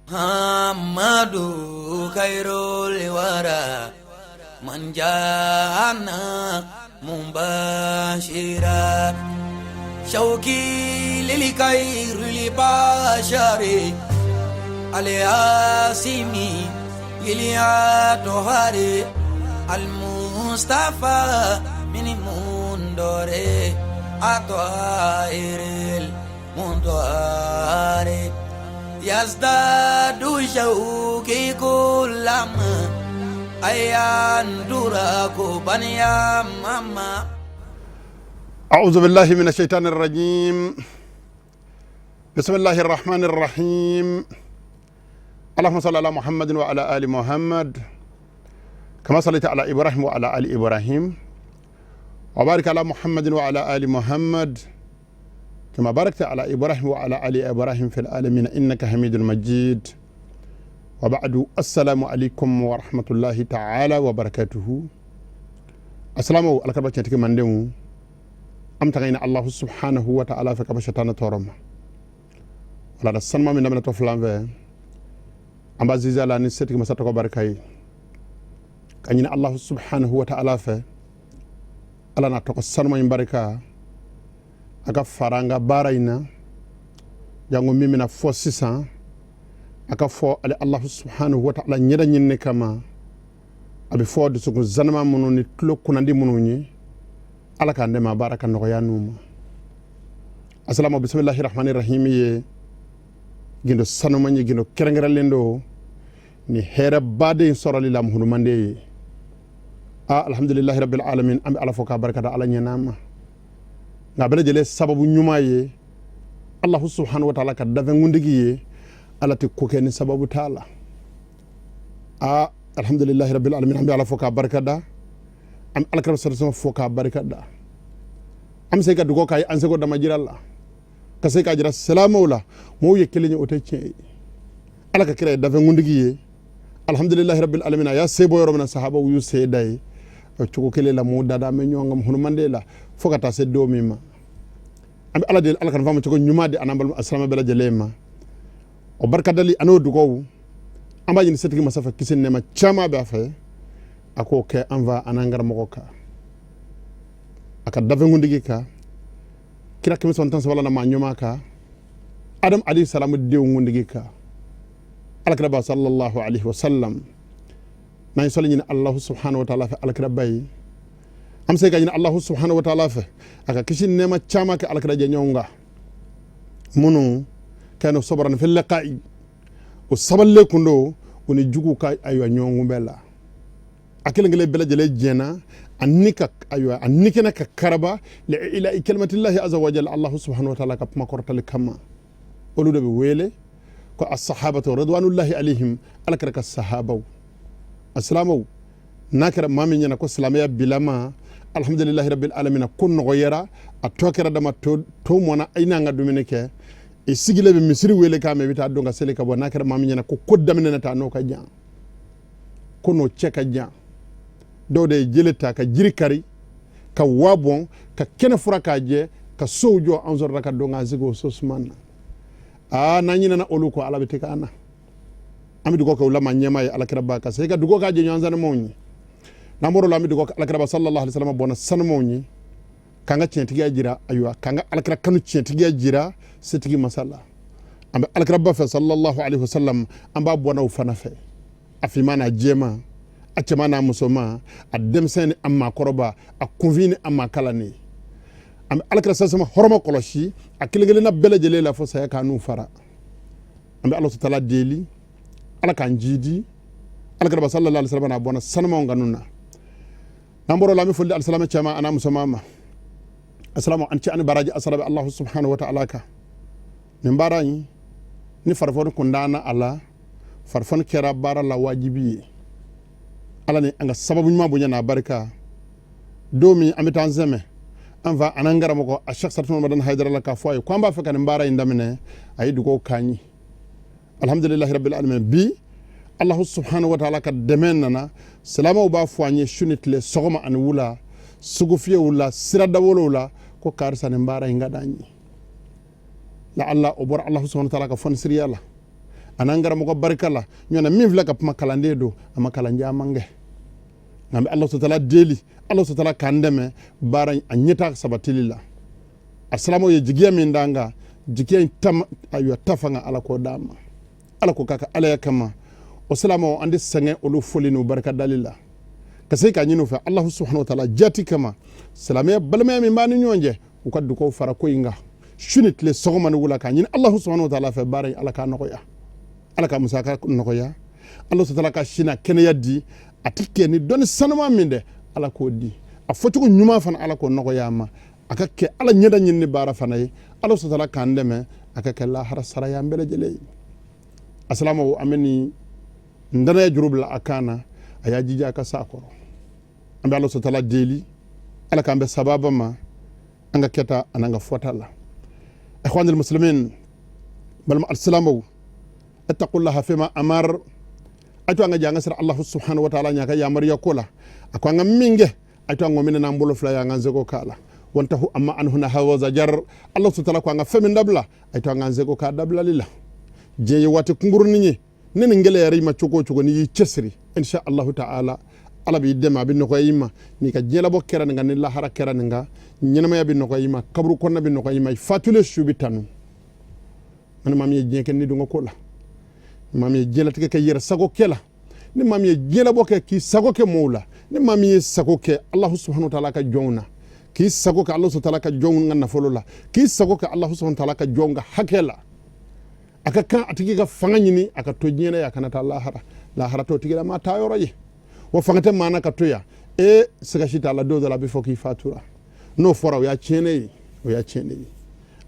Muhammadu khairul wara man jana mubashira shauki lil khairil bashari al-asimi iliatohari al-mustafa min mundore atoairil mundoare yazdadu shauki kulama ayandura baniya mama. أعوذ بالله من الشيطان الرجيم. بسم الله الرحمن الرحيم. اللهم صل على محمد وعلى آل محمد كما صليت على إبراهيم وعلى آل إبراهيم، وبارك على محمد وعلى آل محمد كما باركت على إبراهيم وعلى آل إبراهيم في العالمين إنك حميد مجيد. وبعد، السلام عليكم ورحمة الله تعالى وبركاته. السلام عليكم ورحمة الله. An taga ɲini Allahu subhanahu wa ta'ala fɛ ka bɔ shetana tɔɔrɔ ma. Wala da sanuma min daminɛ tɔ filan fɛ, an b'a ziza la ni setigi masa tɔgɔ barika ye, ka ɲini Allahu subhanahu wa ta'ala fɛ, Ala n'a tɔgɔ sanuma in barika, a ka fara an ka baara in na. Jango min bɛna fɔ sisan, a ka fɔ ale Allahu subhanahu wa ta'ala ɲɛda ɲinini kama. A bɛ fɔ dusukun zanama minnu ni tulo kunnandi minnu ye, Ala k'an dɛmɛ a baara ka nɔgɔya n'u ma. Asalamu bisimilahi rahmani rahimi ye gindo sanuman ye, gindo kɛrɛnkɛrɛnlen don ni hɛrɛ baden sɔrɔli la muhurumanden ye. A alhamdulilahi rabbil alamin, an bɛ Ala fɔ k'a barikada, Ala ɲɛna ma. Nka a bɛɛ lajɛlen sababu ɲuman ye Allahu subhanahu wa ta'ala ka dafɛnkundigi ye. Ala tɛ ko kɛ ni sababu t'a la. A alhamdulilahi rabbil alamin, an bɛ Ala fɔ k'a barikada, an bɛ Alakira sɔrɔ fɔ k'a barikada. An bɛ se ka dugawu k'a ye an seko damajira la, ka se k'a jira silamɛw la mɔgɔw ye kelen ye, o tɛ tiɲɛ ye. Ala ka kira ye dafɛnkundigi ye. Alhamdulilahi rabbil alamin, a y'a se bɔ yɔrɔ min na, sahabaw y'u se da ye o cogo kelen la. Mɔgɔw dada bɛ ɲɔgɔn kan hunumanden la fo ka taa se don min ma. An bɛ Ala deli, Ala ka faamu cogo ɲuman di an n'an balima silamɛ bɛɛ lajɛlen ma. O barikadali an'o dugawu, an b'a ɲini setigi masa fɛ, kisi ni nɛɛma caman b'a fɛ, a k'o kɛ an fa an'an karamɔgɔ kan, a ka dafɛnkundigi kan, kira 913 na maa ɲuman kan, Adam alayhi salamu denw kundigi kan, Alakiraba sallallahu alaihi wasallam. N'an ye sɔli ɲini Allahu subhanahu wa ta'ala fɛ Alakiraba ye, an bɛ se ka ɲini Allahu subhanahu wa ta'ala fɛ a ka kisi ni nɛɛma caman kɛ Alakira jɛɲɔgɔnw kan, minnu kanu sabran fil liqa'i, o sabalilen kun don u ni juguw ka ayiwa ɲɔgɔn kunbɛ la. A kelen kelen bɛɛ lajɛlen jɛnna a ni ka ayiwa a ni kɛnɛ ka karaba li ila kalimatillahi azza wa jalla, Allahu subhanahu wa ta'ala ka kuma kɔrɔtali kama. Olu de bɛ wele ko as-sahabatu ridwanullahi alaihim, Ala kɛra ka sahabaw. Asilamɛw, n'a kɛra maa min ɲɛna ko silamɛya bilama, alhamdulilahi rabbil alamin, ko nɔgɔyara, a tɔ kɛra dama to to mɔna, i n'an ka dumuni kɛ, i sigilen bɛ misiri wele k'a mɛn, i bɛ taa don ka seli ka bɔ. N'a kɛra maa min ɲɛna ko ko daminɛ ta n'o ka jan, ko n'o cɛ ka jan, dɔw de ye jele ta ka jiri kari ka wa bɔn ka kɛnɛ fura k'a jɛ ka sow jɔ, an sɔrɔla ka don k'an sigi o so suman na. Aa, n'an ɲinɛna olu kɔ, Ala bɛ tigɛ an na. An bɛ dugawu kɛ u la maa ɲɛmaa ye, Alakiraba, ka se ka dugawu k'a jɛɲɔgɔn sanumaw ye. N'an bɔr'o la, an bɛ dugawu kɛ Alakiraba sallallahu alaihi wasallam bɔnna sanumaw ye, k'an ka tiɲɛtigiya jira, ayiwa k'an ka Alakira kanu tiɲɛtigiya jira setigi masa la. An bɛ Alakiraba fɛ sallallahu alaihi wasallam, an b'a bɔnnaw fana fɛ, a finman n'a jɛman, a cɛman n'a musoman, a denmisɛn ni a maakɔrɔba, a kunfin ni a maakalannen. An bɛ Alakira sasama hɔrɔma kɔlɔsi a kelen kelenna bɛɛ lajɛlen la fo saya k'an n'u fara. An bɛ Ala tala deli, Ala k'an jidi Alakira sallallahu alaihi wasallam n'a bɔnna sanumanw kanu na. N'an bɔr'o la, an bɛ foli di alisilamɛ cɛman an'a musoman ma. Asalamu an cɛ ani baraji asara bɛ Allahu subhanahu wa ta'ala kan. Nin baara in ni farifoni kun danna a la, farifoni kɛra baara la wajibi ye. Ala ni an ka sababu ɲuman bonya n'a barika, don min an bɛ taa an sɛmɛ an fa an'an karamɔgɔ a Sheikh Sarfin Ramadan Haidara la, k'a fɔ a ye ko an b'a fɛ ka nin baara in daminɛ, a ye dugawu k'an ye. Alhamdulilahi rabbil alamin, bi Allahu subhanahu wa ta'ala ka dɛmɛ nana. Silamɛw b'a fɔ an ye su ni tile, sɔgɔma ani wula, sugufiyɛw la, siradawolow la, ko karisa, nin baara in ka d'an ye. La alla o bɔra Allahu subhanahu wa ta'ala ka fɔnisiriya la. A n'an karamɔgɔ barika la ɲɔgɔn min filɛ ka kuma, kalanden don, a ma kalan caman kɛ, nka an bɛ Ala sutala deli, Ala sutala k'an dɛmɛ baara a ɲɛta sabatili la. A silamɛw ye jigiya min d'an kan, jigiya in tam ayiwa ta fanga, Ala k'o d'an ma, Ala ko k'a ka Alaya kama. O silamɛw, an tɛ sɛgɛn olu foli n'u barika dali la, ka se k'a ɲini u fɛ Alahu subahana wa taala jati kama, silamɛya balimaya min b'an ni ɲɔgɔn cɛ, u ka dugawu fara ko in kan su ni tile, sɔgɔma ni wula, k'a ɲini Alahu subahana wa taala fɛ baara in, Ala k'a nɔgɔya, Ala ka musaka nɔgɔya, Ala subahana ka si n'a kɛnɛya di. A ti kɛ ni dɔnni sanuman min dɛ, Ala k'o di, a fɔcogo ɲuman fana, Ala k'o nɔgɔya a ma, a ka kɛ Ala ɲɛda ɲini baara fana ye. Ala subahana k'an dɛmɛ, a ka kɛ lahara sara y'an bɛɛ lajɛlen ye. Asalamaw, an bɛ nin danaya juru bila a kan na, a y'a jija a ka s'a kɔrɔ. An bɛ Ala subahana deli, Ala k'an bɛ sababa ma an ka kɛta an'an ka fɔta la. Ikhwanil muslimin, balima alisilamɛw, ittaqullaha fima amar, a to an ka jɛ an ka siran Allahu subhanahu wa ta'ala ɲɛ a ka yamaruya ko la. A ko an ka min kɛ, a to an k'o minɛ n'an bolo fila ye, an k'an seko k'a la. Wantahu amma anhu naha wa zajar, Allah subhanahu wa ta'ala ko an ka fɛn min dabila, a to an k'an seko k'a dabilali la. Diɲɛ ye waati kunkurunin ye. Ne nin gɛlɛyara i ma cogo o cogo, n'i y'i cɛsiri, insha Allahu ta'ala, Ala b'i dɛmɛ, a bɛ nɔgɔya i ma. N'i ka diɲɛlabɔ kɛra nin kan, ni lahara kɛra nin kan, ɲɛnamaya bɛ nɔgɔya i ma, kaburu kɔnɔna bɛ nɔgɔya i ma, i fatulen su bɛ tanu. Ni maa min ye diɲɛ kɛ ni dɔngɔ ko la, ni maa min ye diɲɛlatigɛ kɛ yɛrɛ sago kɛ la, ni maa min ye diɲɛlabɔ kɛ k'i sago kɛ mɔgɔw la, ni maa min ye sago kɛ Alahu subahana wa taala ka jɔnw na, k'i sago kɛ Alahu subahana wa taala ka jɔnw ka nafolo la, k'i sago kɛ Alahu subahana wa taala ka jɔnw ka hakɛ la, a ka kan a tigi ka fanga ɲini a ka to diɲɛ na yan, a kana taa lahara. Lahara t'o tigilama taa yɔrɔ ye. Wa fanga tɛ maa na ka to yan. E siga si t'a la, don dɔ la a bɛ fɔ k'i fatura. N'o fɔra, o y'a tiɲɛnen ye, o y'a tiɲɛnen ye.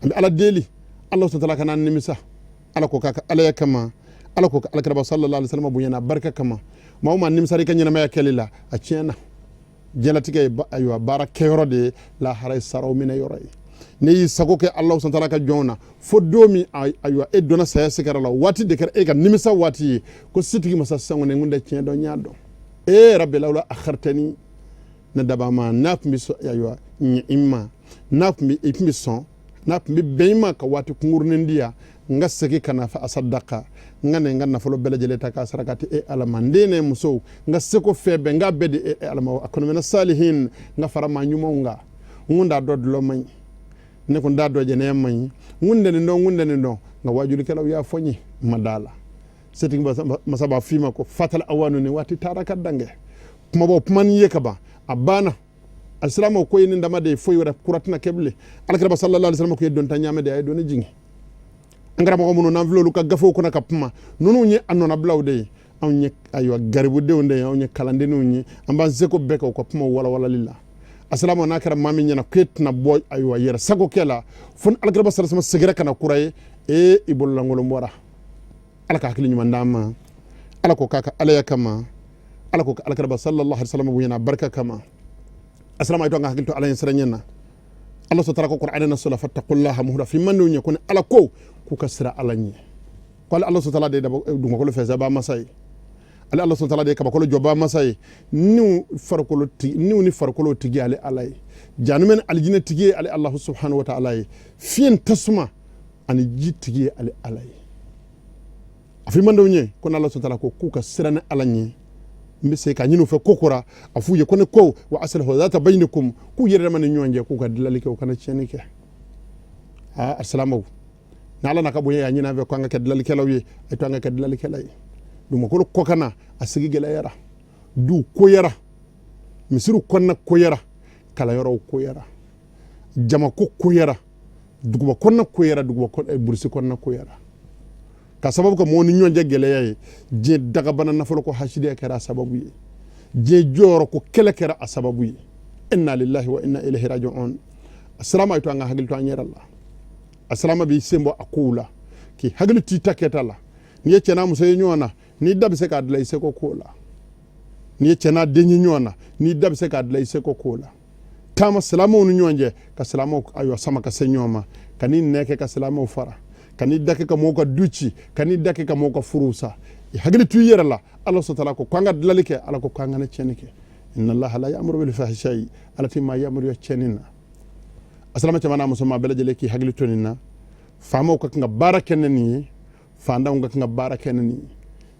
An bɛ Ala deli, Ala subahana wa taala kana nimisa. Ala ko k'a ka Alaya kama, Ala ko ka Alakiraba sallallahu alaihi wasallam bonya n'a barika kama. Maa o maa nimisara i ka ɲɛnamaya kɛli la, a tiɲɛna. Diɲɛlatigɛ ye ayiwa baara kɛyɔrɔ de ye, lahara ye saraw minɛ yɔrɔ ye. N'i y'i sago kɛ Ala subahana wa taala ka jɔnw na, fo don min ayiwa e donna saya sigara la, waati de kɛra e ka nimisa waati ye, ko sitigi masa sisan kɔni, n kun tɛ tiɲɛ dɔn, n y'a dɔn. E rabbi lawla akhartani, ne daba ma, n'a tun bɛ ayiwa ɲɛ i ma, n'a tun bɛ i tun bɛ sɔn, n'a tun bɛ bɛn i ma ka waati kunkurunin di yan, n ka segin ka na fa asadaka, n ka na n ka nafolo bɛɛ lajɛlen ta k'a sarakati e Ala ma, n den ni musow, n ka seko fɛn bɛɛ, n k'a bɛɛ di e Ala ma. Akun mina salihin, n ka fara maa ɲumanw kan. N kun t'a dɔn dulɔ man ɲi, ne kun t'a dɔn jɛnɛya man ɲi, n kun tɛ nin dɔn, n kun tɛ nin dɔn, nka waajulikɛlaw y'a fɔ n ye, n ma da la. Setigi masa b'a f'i ma ko fatal awanu, ni waati taara ka dan kɛ, kumabaw kuma n'i ye ka ban, a banna. Alisilamɛw, ko ye nin dama de ye, foyi wɛrɛ kura tɛna kɛ bilen. Alakiraba sallallahu alaihi wasallam ko ye dɔnta ɲaamɛ de ye, a ye dɔnni jigin. An karamɔgɔ minnu n'an filɛ olu ka gafew kɔnɔ ka kuma, ninnu ye a nɔnabilaw de ye. Anw ye ayiwa garibudenw de ye, anw ye kalandenninw ye, an b'an seko bɛɛ kɛ u ka kumaw walawalali la. Asalama, n'a kɛra maa min ɲɛna k'e tɛna bɔ ayiwa yɛrɛ sago kɛ la fo ni alakiraba sallallahu alaihi wasallam seginna ka na kura ye, ee, i bololankolon bɔra. Ala ka hakili ɲuman d'an ma. Ala ko k'a ka Alaya kama, Ala ko ka alakiraba sallallahu alaihi wasallam bonya n'a barika kama. Asalama, ayi to an ka hakili to Ala ye siran ɲɛ na. Ala sɔtara ko Qur'an na sura fattaqullaha muhda fi mandenw ɲɛ ko ni Ala ko k'u ka siran Ala ɲɛ, ko ale Ala sɔtala de ye dugumakolo fɛnsɛbaa masa ye, ale Ala sɔtala de ye kabakolo jɔbaa masa ye, niw farikolo tigi, niw ni farikolo tigi ale Ala ye, janumɛ ni alijinɛ tigi ye ale Allahu subhanahu wa ta'ala ye, fiɲɛ, tasuma ani ji tigi ye ale Ala ye. A fɔ mandenw ye ko n'Ala sɔtala ko k'u ka siran ni Ala ɲɛ, n bɛ se ka ɲini u fɛ ko kura. A f'u ye ko ne ko wa aslihu zata bayinikum, k'u yɛrɛ dama ni ɲɔgɔn cɛ, k'u ka dilali kɛ, u kana tiɲɛni kɛ. Aa, alisilamɛw, ni Ala n'a ka bonya y'a ɲini an fɛ ko an ka kɛ dilalikɛlaw ye, a to an ka kɛ dilalikɛla ye. Dugumakolo kɔkanna a sigi gɛlɛyara, duw koyara, misiriw kɔnɔna koyara, kalanyɔrɔw koyara, jamako koyara, duguba kɔnɔna koyara, duguba burusi kɔnɔna koyara, ka sababu ka mɔgɔw ni ɲɔgɔn cɛ gɛlɛya ye. Diɲɛ dagabana nafolo ko hasidiya kɛra a sababu ye, diɲɛ jɔyɔrɔ ko kɛlɛ kɛra a sababu ye. Inna lillahi wa inna ilayhi raji'un. A sirama, ye to an ka hakili to an yɛrɛ la. A sirama b'i sen bɔ a kow la k'i hakili t'i ta kɛta la. N'i ye cɛ n'a muso ye ɲɔgɔn na, n'i da bɛ se k'a dilan, i seko k'o la. N'i ye cɛ n'a den ye ɲɔgɔn na, n'i da bɛ se k'a dilan, i seko k'o la. Taama silamɛw ni ɲɔgɔn cɛ, ka silamɛw ayiwa sama ka se ɲɔgɔn ma, ka n'i nɛ kɛ ka silamɛw fara, ka n'i da kɛ ka mɔgɔw ka du ci, ka n'i da kɛ ka mɔgɔw ka furuw sa, i hakili to i yɛrɛ la. Ala sɔtala ko k'an ka dilali kɛ, Ala ko k'an kana tiɲɛni kɛ. Inna allaha la ya'muru bil fahsha'i, Ala tɛ maa yamaruya tiɲɛni na. A silamɛ cɛman n'a musoman bɛɛ lajɛlen k'i hakili to nin na. Faamaw ka kan ka baara kɛ ni nin ye. Fandanw ka kan ka baara kɛ ni nin ye,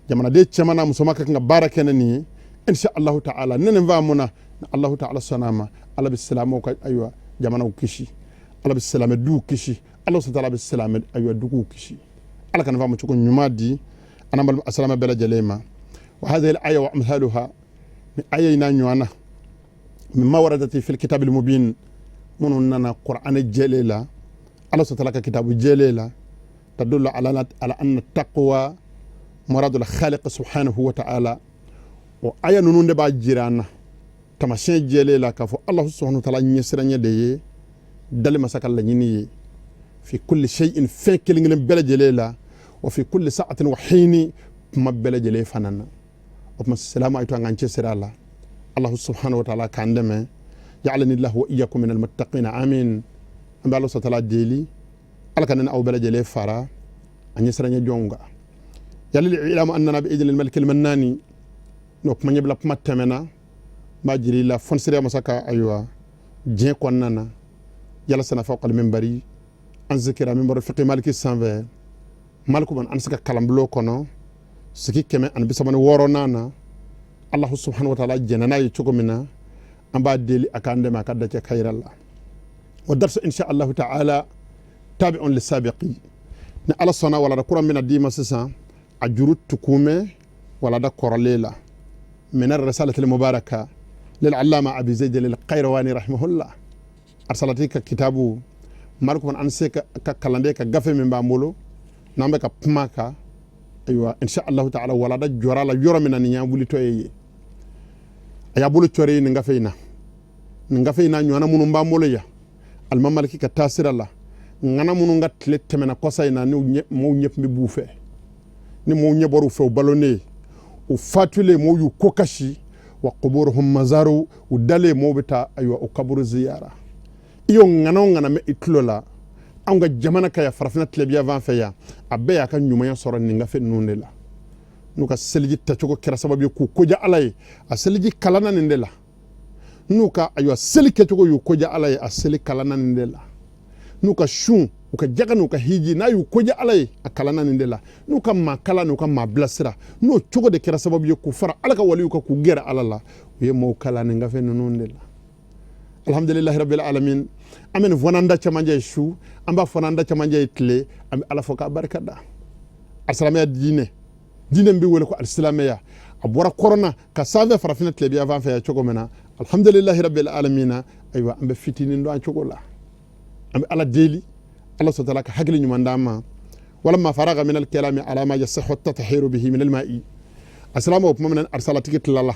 jamanaden cɛman n'a musoman ka kan ka baara kɛ ni nin ye, insha Allahu ta'ala. Ne nin faamuna ni Allahu ta'ala sɔnna a ma, Ala bɛ silamɛw ka ayiwa jamanaw kisi, Ala bɛ silamɛ duw kisi, Ala subhanahu wa ta'ala bɛ silamɛ ayiwa duguw kisi. Ala ka nin faamu cogo ɲuman di an balima silamɛ bɛɛ lajɛlen ma. Wa hadhihi al-aya wa amthaluha, ni aya in n'a ɲɔgɔn na, mimma waradati fil kitabil mubin, minnu nana Qur'an jɛlen la, Ala subhanahu wa ta'ala ka kitabu jɛlen la, tadullu ala anna taqwa muradul khaliq subhanahu wa ta'ala. O aya ninnu de b'a jira an na taamasiyɛn jɛlen la k'a fɔ Ala subhanahu wa ta'ala ɲɛsiranɲɛ de ye dali masa ka laɲini ye, fi kulli shay'in, fɛn kelen kelen bɛɛ lajɛlen la, wa fi kulli sa'atin wa hini, kuma bɛɛ lajɛlen fana na. O tuma silamɛ, a ye to an k'an cɛsiri a la. Allah subhanahu wa ta'ala k'an dɛmɛ. Ja'alani Allahu wa iyyakum minal muttaqina, amin. An bɛ Ala subhanahu wa ta'ala deli, Ala ka ne ni aw bɛɛ lajɛlen fara a ɲɛsiranɲɛ jɔnw kan. Yalil ilamu annana bi idnil malikil mannani, n'o kuma ɲɛbila kuma tɛmɛna, n b'a jira i la fɔnsereya masa ka ayiwa diɲɛ kɔnɔna na, jalasana fawqal minbari, an sikira minbari fiqi maliki sanfɛ, maliku man an se ka kalanbulon kɔnɔ sigi 136nan na. Allahu subhanahu wa ta'ala jɛnna n'a ye cogo min na, an b'a deli a k'an dɛmɛ a ka dacɛ kayira la. Wa darsu insha Allahu ta'ala tabi'un lisabiqi, ni Ala sɔnna, walada kura min bɛna d'i ma sisan, a juru tukumɛ walada kɔrɔlen la, min ar-risalati al-mubaraka lil allama Abi Zayd al-Qayrawani rahimahullah. Arsalati ka kitabu maliku an se ka kalanden ka gafe min b'an bolo n'an bɛ ka kuma kan, ayiwa, insha Allahu ta'ala, walada jɔra la yɔrɔ min na, nin y'an wulitɔ ye. A y'a bolo cɔri nin gafe in na, nin gafe in na ɲɔgɔnna minnu b'an bolo yan, alimami maliki ka taasira la, ŋana minnu ka tile tɛmɛna kɔsa in na, ni maaw ɲɛ tun bɛ b'u fɛ, ni maaw ɲɛ bɔr'u fɛ, u balonnen, u fatulen, maaw y'u ko kasi, wa quburuhum mazaru, u dalen, maaw bɛ taa ayiwa u kaburu ziyara. I y'o ŋana o ŋana mɛn i tulo la anw ka jamana ka yan, farafinna tilebinyanfan fɛ yan, a bɛɛ y'a ka ɲumanya sɔrɔ nin gafe ninnu de la. N'u ka seliji tacogo kɛra sababu ye k'u koja Ala ye, a seliji kalanna nin de la. N'u ka ayiwa seli kɛcogo y'u koja Ala ye, a seli kalanna nin de la. N'u ka sun, u ka jaga n'u ka hiji, n'a y'u koja Ala ye, a kalanna nin de la. N'u ka maa kalan n'u ka maa bilasira, n'o cogo de kɛra sababu ye k'u fara Ala ka waliw kan, k'u gɛrɛ Ala la, u ye maaw kalan nin gafe ninnu de la. Alhamdulilahi rabbil alamin. An bɛ nin fɔ n'an da cɛmancɛ ye su, an b'a fɔ n'an da cɛmancɛ ye tile, an bɛ Ala fɔ k'a barika da. Alisilamɛya diinɛ, diinɛ min bɛ wele ko alisilamɛya, a bɔra kɔrɔn na ka sanfɛ farafinna tilebinyanfan fɛ yan cogo min na, alhamdulilahi rabbil alamin. Ayiwa, an bɛ fitinin dɔn an cogo la, an bɛ Ala deli, Ala sɔtala ka hakili ɲuman d'an ma. Walamma faraga min alkalami ala ma yasihu tatahiru bihi min alma'i, asilama o tuma min na arisalatigi tilala,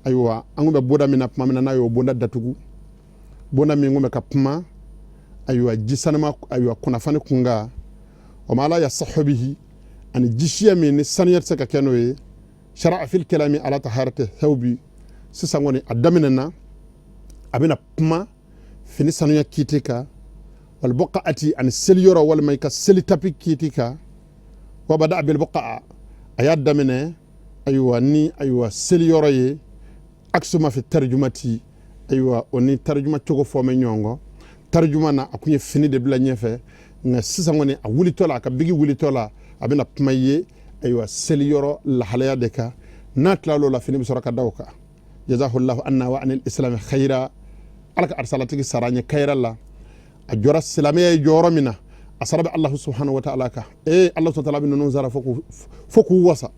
ayiwa, an kun bɛ bonda min na tuma min na, n'a y'o bonda datugu, bonda min kun bɛ ka kuma ayiwa ji sanuma ayiwa kunnafoni kunkan, wa ma la yasihu bihi, ani jisiya min ni saniya tɛ se ka kɛ n'o ye, shara'a fil kalami ala taharati thawbi. Sisan kɔni a daminɛna, a bɛna kuma fini sanuya kiiti kan, wal buqa'ati, ani seli yɔrɔ walima i ka seli tapi kiiti kan. Wa bada bil buqa'a, a y'a daminɛ ayiwa ni ayiwa seli yɔrɔ ye, aksu ma fi tarjumati, ayiwa o ni tarjuma cogo fɔ mɛ ɲɔgɔn kɔ. Tarjuma na, a kun ye fini de bila ɲɛfɛ, nka sisan kɔni a wulitɔ la, a ka bigi wulitɔ la, a bɛna kuma i ye ayiwa seli yɔrɔ lahalaya de kan. N'a tilal'o la, fini bɛ sɔrɔ ka da o kan. Jazahullahu anna wa anil islami khayra. Ala ka arisalatigi sara ɲɛ kayira la. A jɔra silamɛya ye jɔyɔrɔ min na, a sara bɛ Allahu subhanahu wa ta'ala kan. Ee, Allah subhanahu wa ta'ala bɛ ninnu sara fo k'u wasa.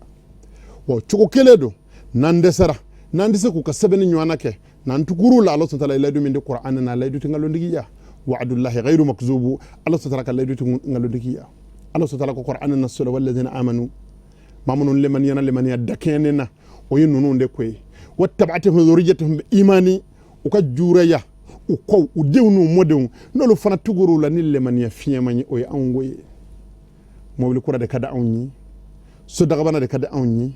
Wa cogo kelen don, n'an dɛsɛra, n'an tɛ se k'u ka sɛbɛnni ɲɔgɔnna kɛ, n'an tugur'u la, Allah subhanahu wa ta'ala ye layidu min di Qur'an na, layidu tɛ nkalontigiya. Wa'adullahi ghayru makzubu, Allah subhanahu wa ta'ala ka layidu tɛ nkalontigiya. Allah subhanahu wa ta'ala ko Qur'an na sura walladhina amanu, maa minnu lemaniyana lemaniya dakɛɲɛnen na, o ye ninnu de ko ye, wattaba'atuhum dhurriyyatuhum bi imani, u ka juraya, u kɔw, u denw n'u mɔdenw, n'olu fana tugur'u la ni lemaniya fiɲɛman ye, o ye anw ko ye. Mobili kura de ka di anw ye, so dagabana de ka di anw ye,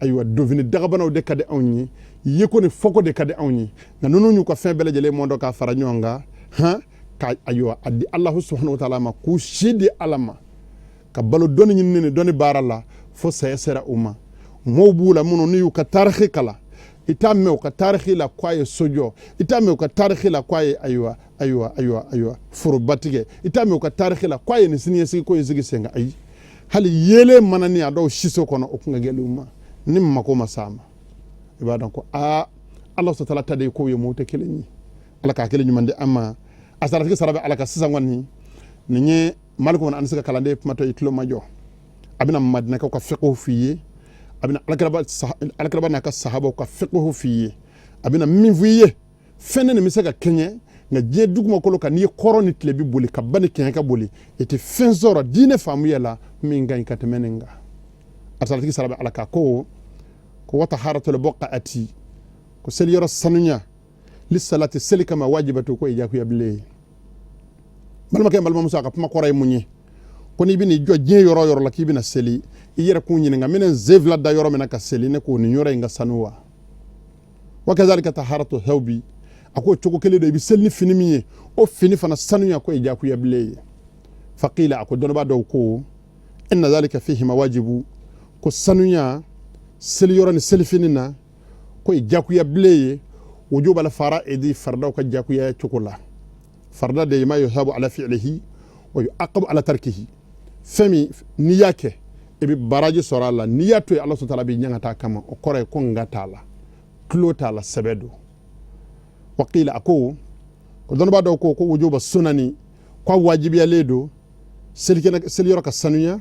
ayiwa donfini dagabanaw de ka di anw ye, yeko ni fɔko de ka di anw ye. Nka ninnu y'u ka fɛn bɛɛ lajɛlen mɔndɔ k'a fara ɲɔgɔn kan, han, ka ayiwa a di Alahu subahanahu wa taala ma, k'u si di Ala ma, ka balo dɔnni ɲinini ni dɔnni baara la fo saya sera u ma. Mɔɔw b'u la minnu n'u y'u ka tariki kalan, i t'a mɛn u ka tariki la k'a ye so jɔ, i t'a mɛn u ka tariki la k'a ye ayiwa ayiwa ayiwa ayiwa foroba tigɛ, i t'a mɛn u ka tariki la k'a ye nin siniɲɛsigi ko in sigi sen kan. Ayi, Hali yeelen manani a dɔw siso kɔnɔ, o kun ka gɛlɛn u ma. Ni mako ma s'a ma, i b'a dɔn ko aa, Ala sɔtala ta de ye kow ye, mɔgɔw tɛ kelen ye. Ala k'a kelen ɲuman di an ma. A saratigi sara bɛ Ala ka. Sisan kɔni, nin ye Maliku an se ka kalanden kumatɔ i tulo majɔ. A bɛna Madinakaw ka fiqhu f'i ye, a bɛna Alakiraba n'a ka sahabaw ka fiqhu f'i ye. A bɛna min f'i ye, fɛn nin bɛ se ka kɛɲɛ, nka diɲɛ dugumakolo kan, n'i ye kɔrɔn ni tilebi boli ka ba ni kɛɲɛka boli, i tɛ fɛn sɔrɔ diinɛ faamuya la min ka ɲi ka tɛmɛ nin kan. A saratigi sara bɛ Ala ka. Ko wa taharatul buqati, ko seliyɔrɔ sanuya, lisalati, seli kama, wajibatu, ko i jagoya bilen ye. Balimakɛ, balimamuso, a ka kuma kɔrɔ ye mun ye? Ko n'i bɛna i jɔ diɲɛ yɔrɔ o yɔrɔ la k'i bɛna seli, i yɛrɛ k'u ɲininka: n bɛna n sen fila da yɔrɔ min na ka seli, ne k'o nin yɔrɔ in ka sanu wa? Wa kazalika taharatu thawbi, a k'o cogo kelen don, i bɛ seli ni fini min ye, o fini fana sanuya, ko i jagoya bilen ye. Faqila, a ko dɔnnibaa dɔw ko inna zalika fihima wajibu, ko sanuya seliyɔrɔ ni selifini na, ko i jagoya bilen ye, wujubal fara'idi, fardaw ka jagoya cogo la. Farda de ye ma yusabu ala fi'lihi wa yu'aqabu ala tarkihi. Fɛn min n'i y'a kɛ, i bɛ baraji sɔrɔ a la, n'i y'a to yen, Ala subhanahu wa ta'ala b'i ɲangata a kama. O kɔrɔ ye ko nga t'a la, tulo t'a la, sɛbɛ don. Waqila, a ko dɔnnibaa dɔw ko wujuba sunani, ko a wajibiyalen don selikɛnɛ, seliyɔrɔ ka sanuya,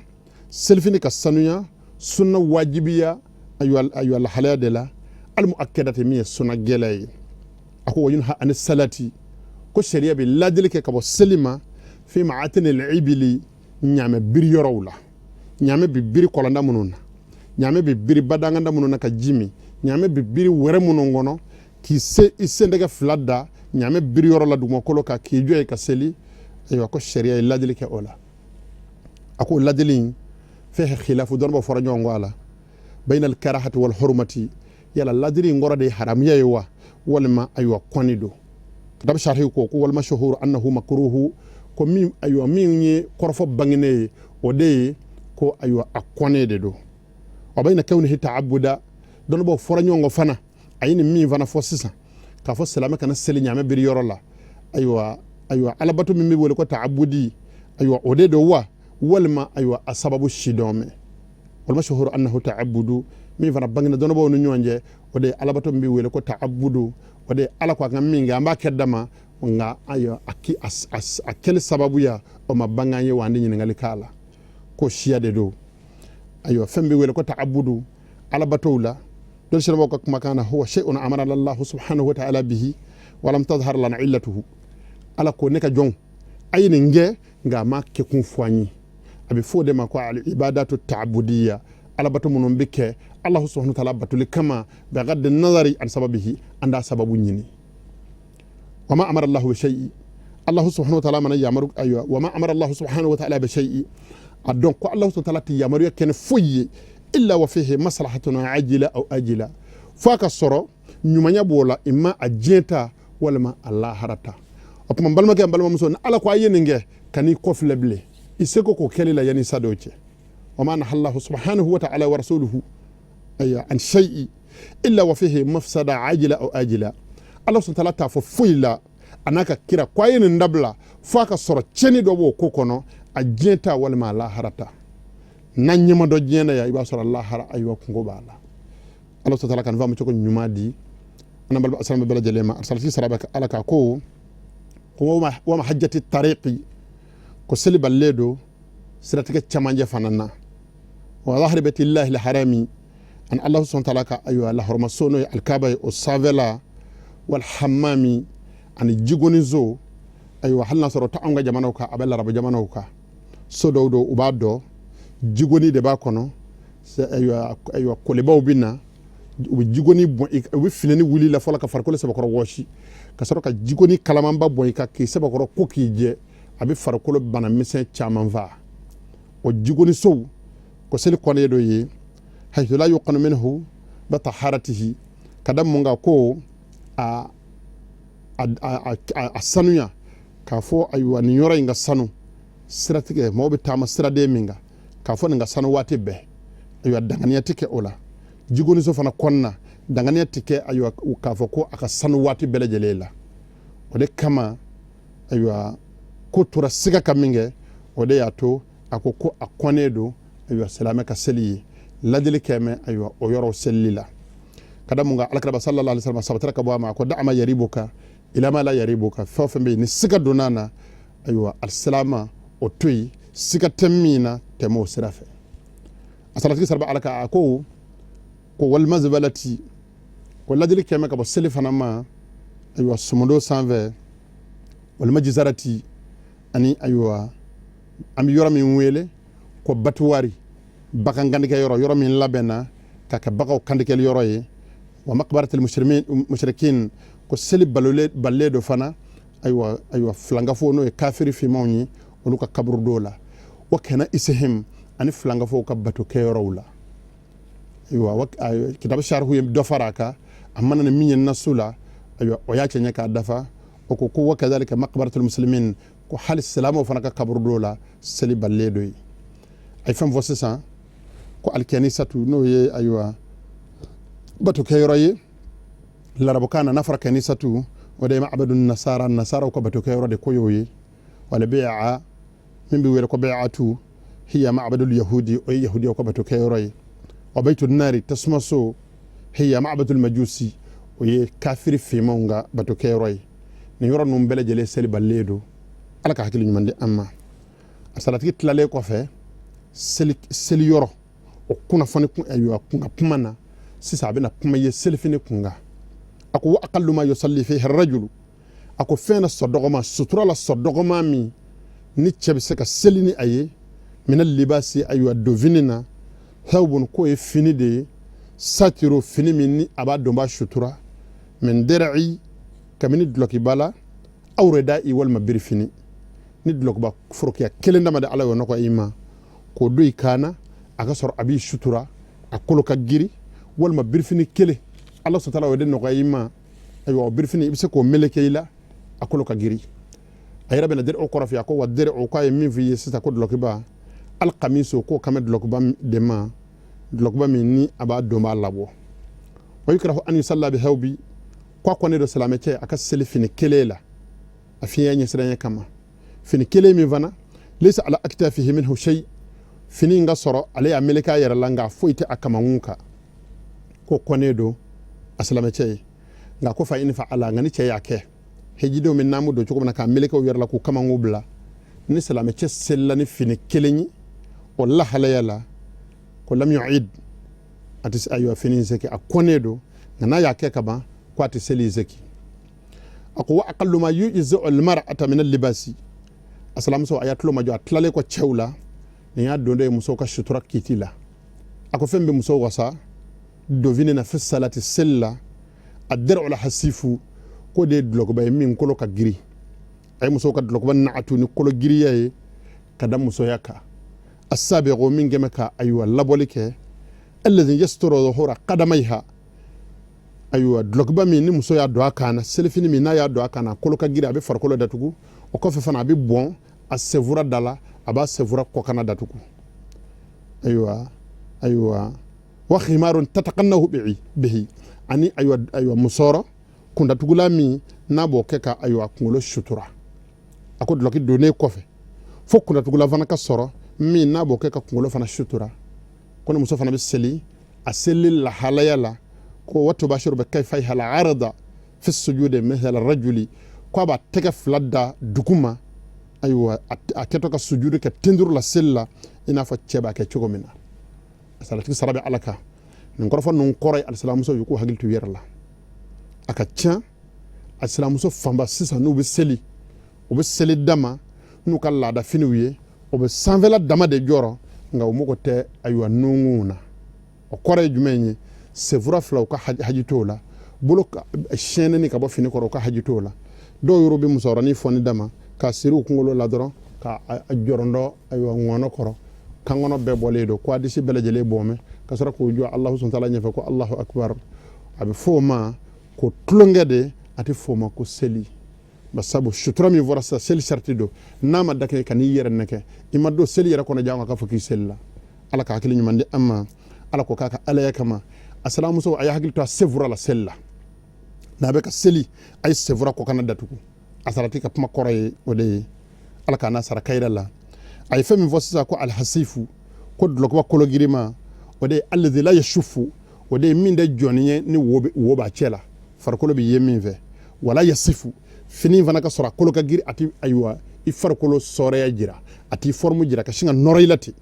selifini ka sanuya, sunna wajibiya, ayiwa, lahalaya de la, almuakkadati, min ye sunna gɛlɛ ye. A ko wa yunha ani salati, ko sariya bɛ ladili kɛ ka bɔ seli ma, fi ma'atini al-ibili, ɲaamɛ biri yɔrɔw la. Ɲaamɛ bɛ biri kɔlɔnda minnu na, ɲaamɛ bɛ biri badanganda minnu na ka ji min, ɲaamɛ bɛ biri wɛrɛ minnu kɔnɔ, k'i se i sendɛgɛ fila da ɲaamɛ biri yɔrɔ la dugumakolo kan, k'i jɔ yen ka seli, ayiwa, ko sariya ye ladili kɛ o la. A ko ladili in fihi khilafu, dɔnnibaaw fɔra ɲɔgɔn kɔ a la, bayna al-karahati wal hurmati, yala ladili in kɔrɔ de ye haramuya ye wa, walima ayiwa kɔni don? Kitabu sharhi ko wal mashhur annahu makruhu, ko min, ayiwa, min ye kɔrɔfɔ bangene ye, o de ye ko ayiwa a kɔnnen de don. Wa bayna kawnihi ta'abbuda, dɔnnibaaw fɔra ɲɔgɔn kɔ fana. A ye nin min fana fɔ sisan, k'a fɔ silamɛ kana seli ɲaamɛ biri yɔrɔ la, ayiwa, alabato min bɛ wele ko ta'abudi, ayiwa, o de don wa, walima ayiwa a sababu si dɔn mɛ? Wal mashhur annahu ta'abbudu, min fana bangena dɔnnibaaw ni ɲɔgɔn cɛ, o de ye alabato min bɛ wele ko ta'abbudu. O de ye Ala ko a ka min kɛ, an b'a kɛ dama, nka ayiwa a kɛli sababuya, o ma bange an ye wa, an tɛ ɲininkali k'a la, ko siya de don. Ayiwa, fɛn bɛ wele ko ta'abudu alabatow la, dɔnni sɛbɛnbaw ka kumakan na, huwa shay'un amara Allahu subhanahu wa ta'ala bihi walam tadhhar lana illatuhu. Ala ko ne ka jɔn, a ye nin kɛ, nka a ma kɛkun fɔ an ye. A bɛ fɔ o de ma ko al ibadatu ta'abudiyya, alabato minnu bɛ kɛ Allahu subhanahu wa ta'ala batoli kama, bi gaddi nazari an sababihi, an t'a sababu ɲini. Wama amara Allahu bi shay'i, Allahu subhanahu wa ta'ala mana yamaru, ayiwa, wama amara Allahu subhanahu wa ta'ala bi shay'i, a dɔn ko Allahu subhanahu wa ta'ala tɛ yamaruya kɛ ni foyi ye, illa wa fihi maslahatun ajila aw ajila, fo a ka sɔrɔ ɲumanya b'o la, imma a diɲɛ ta walima a lahara ta. O tuma n balimakɛ, n balimamuso, ni Ala ko a ye nin kɛ, ka n'i kɔfilɛ bilen, i seko k'o kɛli la yanni sa dɔw cɛ. Wama naha Allahu subhanahu wa ta'ala wa rasuluhu, ayiwa, an shay'i illa wa fihi mafsada ajila aw ajila. Ala subhanahu wa ta'ala t'a fɔ foyi la, a n'a ka kira, ko a ye nin dabila, fo a ka sɔrɔ tiɲɛni dɔ b'o ko kɔnɔ, a diɲɛ ta walima a lahara ta. N'an ɲɛma dɔ diɲɛ na yan, i b'a sɔrɔ lahara, ayiwa, kungo b'a la. Ala subhanahu wa ta'ala ka nin faamu cogo ɲuman di an balima silamɛ bɛɛ lajɛlen ma. Arsala sara bɛ Ala ka. Ko wa mahajjati tariqi, ko seli balilen don siratigɛ camancɛ fana na, wa zahri baytillahi alharami, an Allah subhanahu wa ta'ala ka, ayiwa, lahɔrɔmaso, n'o ye Alikaba ye, o sanfɛla, wal hammami, ani jigoniso. Ayiwa, hali n'a sɔrɔ o tɛ anw ka jamanaw kan, a bɛ larabu jamanaw kan. So dɔw don, u b'a dɔn jigoni de b'a kɔnɔ. Ayiwa, kɔlibaw bɛ na, u bɛ jigoni bɔn, u bɛ finɛni wuli la fɔlɔ ka farikolo sɛbɛkɔrɔ wɔsi, ka sɔrɔ ka jigoni kalamanba bɔn i kan k'i sɛbɛkɔrɔ ko k'i jɛ. A bɛ farikolo bana misɛn caman faa, o jigonisow. Ko seli kɔnnen dɔ ye, haythu la yuqanu minhu bi taharatihi, ka da mun kan? Ko a sanuya, k'a fɔ ayiwa nin yɔrɔ in ka sanu, siratigɛ mɔgɔw bɛ taama siraden min kan, k'a fɔ nin ka sanu waati bɛɛ, ayiwa, danganiya tɛ kɛ o la. Jigoniso fana kɔnɔna, danganiya tɛ kɛ, ayiwa, k'a fɔ ko a ka sanu waati bɛɛ lajɛlen la. O de kama, ayiwa, ko tora siga ka min kɛ, o de y'a to a ko a kɔnnen don. Ayiwa, silamɛ ka seli ye ladili kɛmɛ, ayiwa, o yɔrɔ selili la ka da mun kan? Alakira sallallahu alaihi wasallam sabatara ka bɔ a ma ko da ma yaribuka ila ma la yaribuka. Fɛn o fɛn bɛ yen ni siga donna na, ayiwa, alisilama, o to yen. Siga tɛ min na, tɛmɛ o sira fɛ. A salatigi sara ala kan, a ko wal mazbalati, ko ladili kɛmɛ ka bɔ seli fana ma, ayiwa, sumudo sanfɛ, wal majzarati, ani ayiwa, an bɛ yɔrɔ min wele ko batuwari, bagan kantigɛ yɔrɔ, yɔrɔ min labɛnna ka kɛ baganw kantigɛli yɔrɔ ye, wa maqbaratil mushrikin, ko seli balilen do fana, ayiwa, filankafo, n'o ye kafiri finmanw ye, olu ka kaburudo la, wa kanaisihim, ani filankafow ka bato kɛyɔrɔw la. Ayiwa, kitabu sarihu ye dɔ fara a kan, a mana ni min ye nasu la, ayiwa, o y'a cɛɲɛ k'a dafa. O ko wa kadhalika maqbaratul muslimin, ko hali silamɛw fana ka kaburudo la, seli balilen do yen. A ye fɛn fɔ sisan ko alkanisatu, n'o ye, ayiwa, bato kɛyɔrɔ ye larabukan na. N'a fɔra kanisatu, o de ye ma'badu nasara, nasaraw ka bato kɛyɔrɔ de ko y'o ye. Wala bai'a, min bɛ wele ko bai'atu, hiya ma'badul yahudi, o ye yahudiyaw ka bato kɛyɔrɔ ye. Wa baitu nari, tasuma so, hiya ma'badul majusi, o ye kafiri finmanw ka bato kɛyɔrɔ ye. Nin yɔrɔ ninnu bɛɛ lajɛlen seli balilen don. Ala ka hakili ɲuman di an ma. A salatigi tilalen kɔfɛ seli yɔrɔ o kunnafoni kun, ayiwa, kun ka kuma na sisan, a bɛna kuma ye selifini kun kan. A ko wa aqallu ma yusalli fihi rajulu, a ko fɛn na sɔdɔgɔma, sutura la sɔdɔgɔma min ni cɛ bɛ se ka seli ni a ye, mina libasi, ayiwa, donfini na, thawbun, k'o ye fini de ye, satiro, fini min ni a b'a don b'a sutura, min dɛrɛ'i, kabini dulɔkiba la, aw ridai, walima birifini. Ni dulɔkiba forokiya kelen dama de Ala y'o nɔgɔya i ma k'o don i kan na, a ka sɔrɔ a b'i sutura, a kolo ka giri, walima birifini kelen, Ala sɔtala o de nɔgɔya i ma, ayiwa, o birifini i bɛ se k'o meleke i la, a kolo ka giri. A yɛrɛ bɛna dɛrɛ o kɔrɔ f'i ye. A ko wa dɛrɛ o, k'a ye min f'i ye sisan ko dulɔkiba, alikamiso, k'o kan bɛ dulɔkiba de ma, dulɔkiba min ni a b'a don b'a labɔ. Wa yukrahu an yusalla bi thawbi, ko a kɔnnen don silamɛ cɛ a ka seli fini kelen la, a fiɲɛ ɲɛsiranya kama, fini kelen min fana laysa ala aktafihi minhu shay, fini in ka sɔrɔ ale y'a meleke a yɛrɛ la, nka foyi tɛ a kamankun kan, ko kɔnnen don a silamɛ cɛ ye. Nka ko fa in fa'ala, nka ni cɛ y'a kɛ, hejidenw bɛ naamu don cogo min na k'a meleke u yɛrɛ la k'u kamankun bila, ni silamɛ cɛ selila ni fini kelen ye o lahalaya la, ko lam yu'id, a tɛ, ayiwa, fini in seki, a kɔnnen don, nka n'a y'a kɛ ka ban, ko a tɛ seli in seki. A ko wa aqallu ma yujzi'u al-mar'ata min al-libasi, a silamuso, a y'a tulo majɔ. A tilalen kɔ cɛw la, nin y'a don dɔ ye musow ka sutura kiti la. A ko fɛn bɛ musow wasa donfini na, fi salati, seli la, a dɛrɛ la hasifu, k'o de ye dulɔkiba ye min kolo ka giri. A ye musow ka dulɔkiba naatu ni kolo giriya ye ka da musoya kan, asabiqu, min kɛmɛ ka, ayiwa, labɔli kɛ, alladhi yasturu zuhura qadamayha, ayiwa, dulɔkiba min ni muso y'a don a kan na, selifini min n'a y'a don a kan na, kolo ka giri, a bɛ farikolo datugu, o kɔfɛ fana a bɛ bɔn a senfura da la, a b'a senfura kɔkanna datugu. Ayiwa, wa khimarun tataqannahu bihi, ani ayiwa, musɔrɔ kundatugula min n'a b'o kɛ ka, ayiwa, kunkolo sutura. A ko dulɔki donnen kɔfɛ, fo kundatugula fana ka sɔrɔ min n'a b'o kɛ ka kunkolo fana sutura. Ko ni muso fana bɛ seli, a seli lahalaya la, ko wa tubashiru bi kaffayha al-arda fi sujudi mithla rajuli, ko a b'a tɛgɛ fila da duguma, ayiwa, a kɛtɔ ka sujudu kɛ tenduru la seli la, i n'a fɔ cɛ b'a kɛ cogo min na. A salatigi sara bɛ Ala kan. Nin kɔrɔfɔ ninnu kɔrɔ ye, alisilamuso ye k'u hakili to u yɛrɛ la. A ka ca alisilamuso fanba sisan, n'u bɛ seli, u bɛ seli dama n'u ka laada finiw ye, o bɛ sanfɛla dama de jɔrɔ, nka u mago tɛ, ayiwa, nunkunw na. O kɔrɔ ye jumɛn ye? Senfura fila, u ka haji t'o la, bolo siyɛnni ka bɔ fini kɔrɔ, u ka haji t'o la. Dɔw yɛrɛ bɛ musɔrɔnin fɔni dama k'a siri u kunkolo la dɔrɔn, ka jɔrɔndɔ, ayiwa, ŋɔnɔ kɔrɔ, kankɔnɔ bɛɛ bɔlen don, ko a disi bɛɛ lajɛlen bɔmɛ, ka sɔrɔ k'u jɔ Alahu subahana taala ɲɛfɛ ko Alahu akubar. A bɛ fɔ o ma ko tulonkɛ de, a tɛ fɔ o ma ko seli. Ba sabu sutura min fɔra sisan, seli sariti don, n'a ma dakɛ ka n'i yɛrɛ nɛgɛ, i ma don seli yɛrɛ kɔnɔ, jango k'a fɔ k'i seli la. Ala ka hakili ɲuman di an ma. Ala ko k'a ka alaya kama, a silamuso, a ye hakili to a senfura la seli la. N'a bɛ ka seli, a ye senfura kɔkanna datugu. A sarati ka kuma kɔrɔ ye o de ye. Ala k'a n'a sara kayira la. A ye fɛn min fɔ sisan ko alhasifu, Ko dulɔkiba kologirima, o de ye allazi la yashufu, o de ye min tɛ jɔni ye ni wo b'a cɛ la, farikolo bɛ ye min fɛ. Wala yasifu, fini fana ka sɔrɔ a kolo ka giri, a ti ayiwa i farikolo sɔrɔya jira, a t'i forme jira, ka sin ka nɔrɔ i la ten.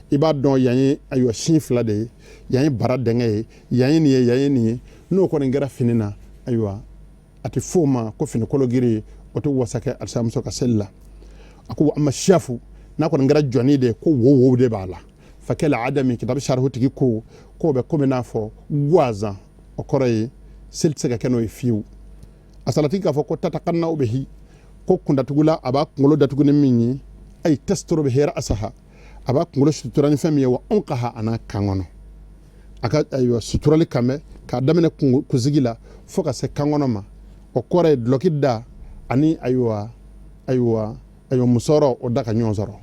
I b'a dɔn yan ye ayiwa sin fila de ye, yan ye bara dɛngɛ ye, yan ye nin ye, yan ye nin ye. N'o kɔni kɛra fini na, ayiwa a tɛ f'o ma ko fini kologiri, o tɛ wasa kɛ alisilamuso ka seli la. A ko amma shafu, n'a kɔni kɛra jɔni de ye ko wo wo de b'a la, fakal adami, kitabu sarihu tigi ko k'o bɛ komi n'a fɔ gansan, o kɔrɔ ye seli tɛ se ka kɛ n'o ye fiyewu. A salatigi k'a fɔ ko tatakannaw bihi, ko kundatugula a b'a kunkolo datugu ni min ye, ay tasturu bihi ra'saha, a b'a kunkolo sutura ni fɛn min ye, wa unqaha, a n'a kan kɔnɔ, a ka ayiwa suturali kan bɛ k'a daminɛ kunsigi la fo ka se kan kɔnɔ ma. O kɔrɔ ye dulɔki da ani ayiwa musɔrɔ o da ka ɲɔgɔn sɔrɔ.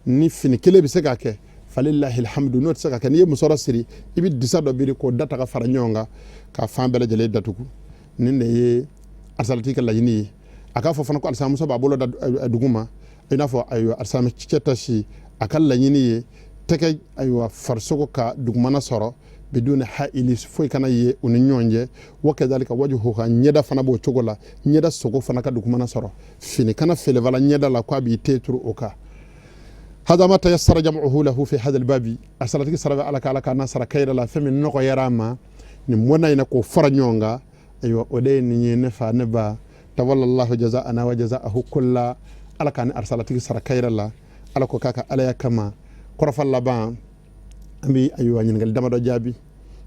Ni fini kelen bɛ se k'a kɛ, falilahi alhamdu. N'o tɛ se ka kɛ, n'i ye musɔrɔ siri, i bɛ disa dɔ biri k'o da ta ka fara ɲɔgɔn kan ka fan bɛɛ lajɛlen datugu. Nin de ye alisalatigi ka laɲini ye. A k'a fɔ fana ko alisilamuso b'a bolo da dugu ma, i n'a fɔ ayiwa alisilamɛ cɛ ta si, a ka laɲini ye tɛgɛ ayiwa farisogo ka dugumana sɔrɔ, biduni haili, foyi kana ye u ni ɲɔgɔn cɛ. Wa kadhalika wajhuha, ɲɛda fana b'o cogo la, ɲɛda sogo fana ka dugumana sɔrɔ, fini kana felefala ɲɛda la k'a b'i te turu o kan. Hada ma tayassara jam'uhu lahu fi hadha albabi. A salatigi sara bɛ Ala ka, Ala ka n'a sara kayira la. Fɛn min nɔgɔyara a ma nin bɔnna in na k'o fara ɲɔgɔn kan, ayiwa o de ye nin ye. Ne fa, ne ba, tawallallahu jazaana wa jazaahu kulla. Ala k'an ni arisalatigi sara kayira la. Ala ko k'a ka alaya kama. Kɔrɔfɔ laban, an bɛ ayiwa ɲininkali damadɔ jaabi.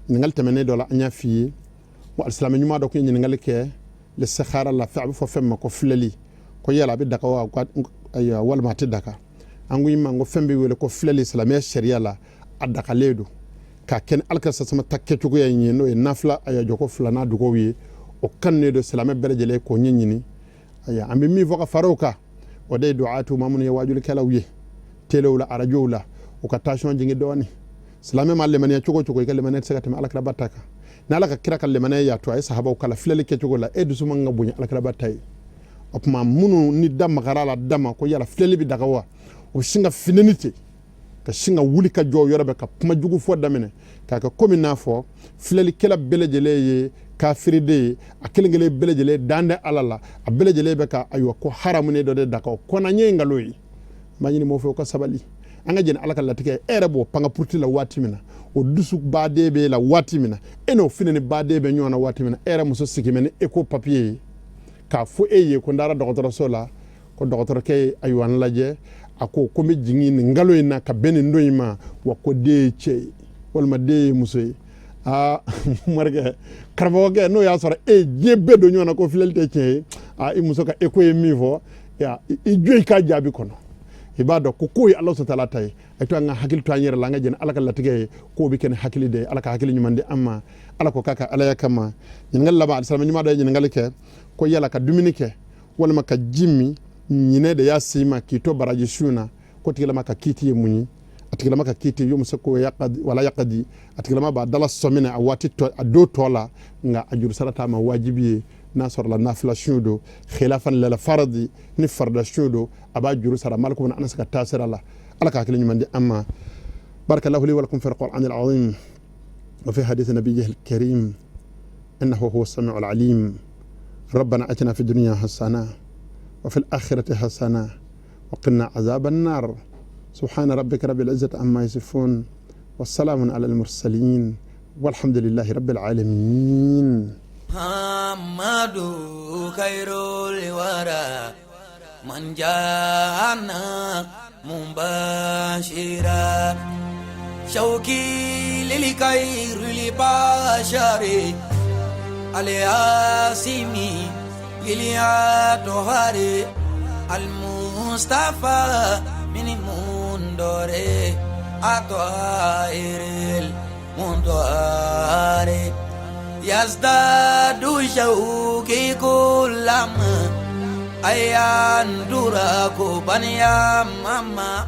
Ɲininkali tɛmɛnen dɔ la, an y'a f'i ye ko alisilamɛ ɲuman dɔ tun ye ɲininkali kɛ lisikhara la, a bɛ fɔ fɛn min ma ko filɛli, ko yala a bɛ daga wa, ayiwa walima a tɛ daga. An ko i ma ko fɛn bɛ wele ko filɛli, silamɛya sariya la a dagalen don k'a kɛ ni alakira sasama ta kɛcogoya in ye, n'o ye nafila ayiwa jɔko fila n'a dugaw ye. O kanunen don silamɛ bɛɛ lajɛlen k'o ɲɛɲini. Ayiwa an bɛ min fɔ ka fara o kan, o de ye duwatu, maa minnu ye waajulikɛlaw ye telew la, arajow la, u ka taasiyɔn jigin dɔɔnin. Silamɛ ma limaniya cogo o cogo, i ka limaniya tɛ se ka tɛmɛ alakiraba ta kan. N'Ala ka kira ka limaniya y'a to a ye sahabaw kalan filɛli kɛcogo la, e dusu man ka bonya alakiraba ta ye. O tuma minnu ni da magara la da ma ko yala filɛli bɛ daga wa, u bɛ sin ka fineni ten, ka sin ka wuli ka jɔ yɔrɔ bɛɛ ka kuma jugu fɔ daminɛ, k'a kɛ komi n'a fɔ filɛlikɛla bɛɛ lajɛlen ye kafiriden ye, a kelen kelen bɛɛ lajɛlen dan tɛ Ala la, a bɛɛ lajɛlen bɛ ka ayiwa ko haramunen dɔ de daga. O kɔnna ye nkalon ye. N b'a ɲini mɔgɔw fɛ, u ka sabali, an ka jɛn Ala ka latigɛ. E yɛrɛ b'o panga puruti la waati min na, o dusu baden b'e la waati min na, e n'o finini baden bɛ ɲɔgɔn na waati min na, e yɛrɛ muso sigilen bɛ ni eko papiye ye k'a fɔ e ye ko n taara dɔgɔtɔrɔso la, ko dɔgɔtɔrɔkɛ ye ayiwa n lajɛ, a ko ko n bɛ jigin nin kalo in na ka bɛn nin don in ma, wa ko den ye cɛ ye walima den ye muso ye. Aa morikɛ, karamɔgɔkɛ, n'o y'a sɔrɔ e ye diɲɛ bɛɛ don ɲɔgɔn na ko filɛli tɛ tiɲɛ ye, aa i muso ka eko ye min fɔ, i jɔ i ka jaabi kɔnɔ. I b'a dɔn ko ko ye Ala sɔtala ta ye. A to an ka hakili to an yɛrɛ la, an ka jɛn Ala ka latigɛ ye, k'o bɛ kɛ ni hakili de ye. Ala ka hakili ɲuman di an ma. Ala ko k'a ka alaya kama. Ɲininkali laban, alisilamɛ ɲuman dɔ ye ɲininkali kɛ ko yala ka dumuni kɛ walima ka ji min, ɲinɛ de y'a se ma k'i to baraji sun na, ko tigilama ka kiiti ye mun ye? A tigilama ka kiiti, yumsiku wala yaqdi, a tigilama b'a dala sɔminɛ a waati tɔ, a don tɔ la, nka a juru sara t'a ma wajibi ye. N'a sɔrɔla nafila sun don, khilafan lil faradi, ni farida sun don, a b'a juru sara. Maliku bin Anas ka taasira la. Ala ka hakili ɲuman di an ma. Barakallahu li wa lakum fil qur'an al azim wa fi hadith nabiyyihi al karim, innahu huwa as-sami'u al alim. Rabbana atina fi dunya hasana wa fil akhirati hasana wa qina azaban nar. Subhana rabbika rabbil izzati amma yasifun wa salamun ala al mursalin walhamdulillahi rabbil alamin. Muhammadu khairul wara man jana mubashira shauki lil khairil bashari alyasimi lil atohari al mustafa min mundore atoiril mundore yazdadu shauki kullama ayandura kubaniya mama.